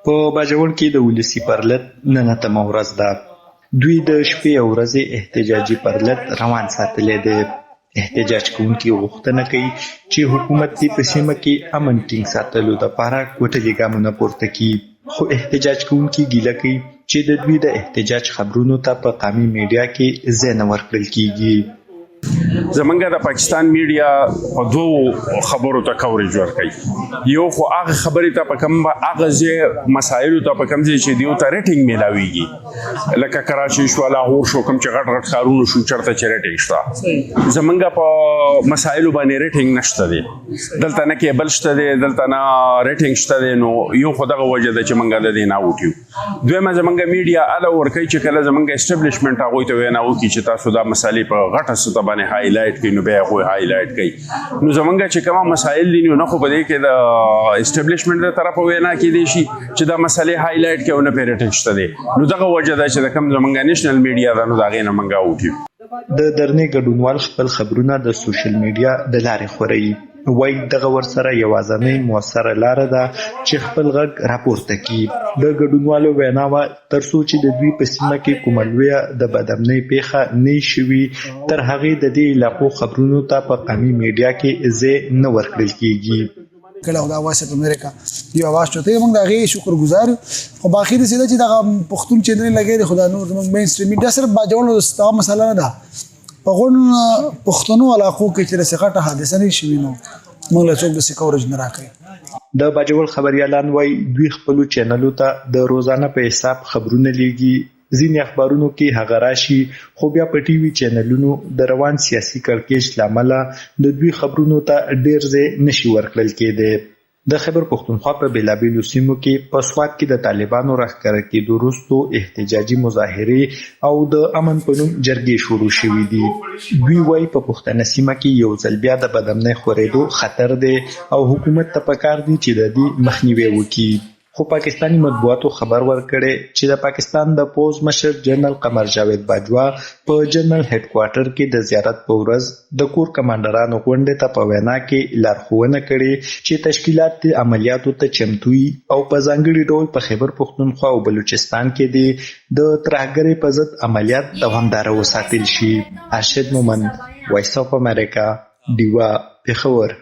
په باجوړ کې د ولسي پرلت نن اتمه ورځ ده. دوی د شپې او ورځې احتجاجي پرلت روان ساتلی دی. احتجاج کوونکي غوښتنه کوي چې حکومت دې په سیمه کې امن ټینګ ساتلو دپاره کوټلي ګامونه پورته کړي. خو احتجاج کوونکي ګیله کوي چې د دوی د احتجاج خبرونو ته په قامي میډیا کې ځای نه ورکړل کیږي. زمونږ د پاکستان میډیا په دوو خبرو ته کوریج ورکوي. یو خو هغه خبرې ته په کوم هغه ځای مسایلو ته په کوم ځای چې دیو ته ریټینګ میلاویږي، لکه کراچي شو، لاهور شو، کوم چې غټ غټ ښارونو شو، چرته چې ریټینګ شته. زمونږ په مسایلو باندې ریټینګ نشته دی، دلته نه کیبل شته دی، دلته نه ریټینګ شته دی. نو یو خو دغه وجه ده چې مونږ د دې نه اوټ یو. دویمه، زمونږ میډیا اله ورکوي چې کله زمونږ اسټابلیشمنټ هغوی ته وینا وکړي چې تاسو دا مسالې په غټه سطح باندې هایلایټ کړئ، نو بیا هغوی هایلایټ کوي. نو زمونږ چې کومه مسایل دي، نو نه خو په دې کې د اسټابلیشمنټ د طرفه وینا کېدی شي چې دا مسالې هایلایټ کړي او نه پرې ریټینګ شته دی. نو دغه وجه ده چې د کوم زمونږ نېشنل میډیا ده، نو د هغې نه مونږ اوټ یو. د درنې ګډونوال خپل خبرونه د سوشل میډیا د لارې خوروي، وایي دغه ورسره یوازنۍ موثره لاره ده چې خپل غږ راپورته کړي. د ګډونوالو وینا وه، تر څو چې د دوی په سیمه کې کومه لویه د بدامنۍ پېښه نه شوي، تر هغې د دې علاقو خبرونو ته په قامي میډیا کې ځای نه ورکړل کیږي. کله دا وایس اف امریکا یو आवाज چوته، موږ دا غي شکر گزار. خو باقي د سیده چې دغه پښتون چینل لګي، خو دا نور زموږ مین سټریم میډیا صرف باجوړ دا مسله نه ده. په غون پښتنو علاقو کې چې څه غټه حادثه نه شوي، نو موږ له څوک د کوریج نه راکوي. د باجوړ خبریالان وایي، دوی خپلو چینلو ته د روزانه په حساب خبرونه لیږي. ځینې اخبارونو کې هغه راشي، خو بیا په ټي وي چینلونو د روان سیاسي کړکېچ له امله د دوی خبرونو ته ډېر ځای نشي ورکړل کېدی. د خیبر پښتونخوا په بېلابېلو سیمو کې په سوات کې د طالبانو راښکاره کېدو وروسته احتجاجي مظاهرې او د امن په نوم جرګې شروع شوې دي. دوی وایي، په پښتنه سیمه کې یو ځل بیا د بدامنۍ خورېدو خطر دی او حکومت ته پکار دی چې د دې مخنیوی وکړي. خو پاکستاني مطبوعاتو خبر ورکړی چې د پاکستان د پوځ مشر جنرال قمر جاوید باجوه په جنرال هیډکوارټر کې د زیارت په ورځ د کور کمانډرانو غونډې ته په وینا کې لارښوونه کړې چې تشکیلات دې عملیاتو ته چمتو وي او په ځانګړي ډول په خیبر پښتونخوا او بلوچستان کې دې د ترهګرۍ په ضد عملیات دوامداره وساتل شي. ارشد مومند، وایس اف امریکا، ډیوه، پېښور.